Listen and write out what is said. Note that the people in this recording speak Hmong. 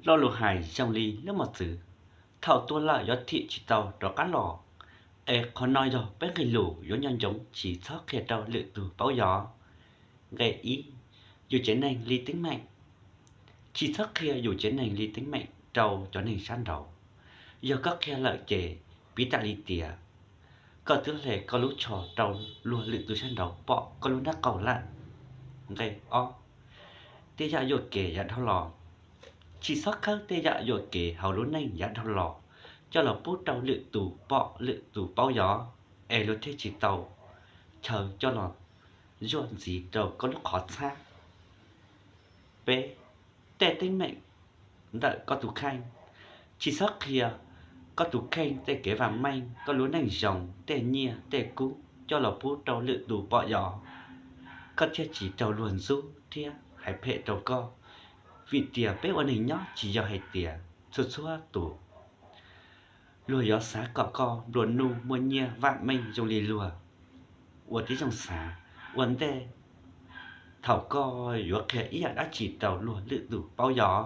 Lo lus hais zoo li lub mos txwv, thaum tuag lawm yuav thim tsis tau rov qab los. Es qhov no yog peb nqe lus yuav nco ntsoov tsis txhob qhia rau lwm tus paub yos. Nqe ib, yus tsev neeg li teeb meem. Tsis txhob qhia yus tsev neeg li teeb meem rau cov neeg sab nraud. Yog koj qhia lawm ces piv tam li tias koj twb hle koj lub tsho rau luag lwm tus sab nraud pom koj lub nraub qaum lawm. Nqe ob, tej yam yuam kev yav dhau los. Tsis txhob khawb tej yam yuam kev hauv lub neej yav dhau los coj los pub rau lwm tus pom lwm tus paub yos, es luag thiaj tsis tau chaw coj los zuaj ntxiv rau koj lub qhov txhab. Peb, tej teeb meem ntawm koj tus kheej. Tsis txhob qhia koj tus kheej tej kev vam meej, koj lub neej zoo, tej nyiaj tej kub coj los pub rau lwm tus pom yos, koj thiaj tsis raug luag ntxub thiab hais phem rau koj. Vim tias peb ua neeg nyob tsis yog hais tias txhua txhua tus luag yuav xav kom koj nplua nuj muaj nyiaj vam meej zoo li luag. Ua tib zoo xav ua ntej thaum koj yuav qhia ib yam dab tsi rau luag lwm tus paub yos.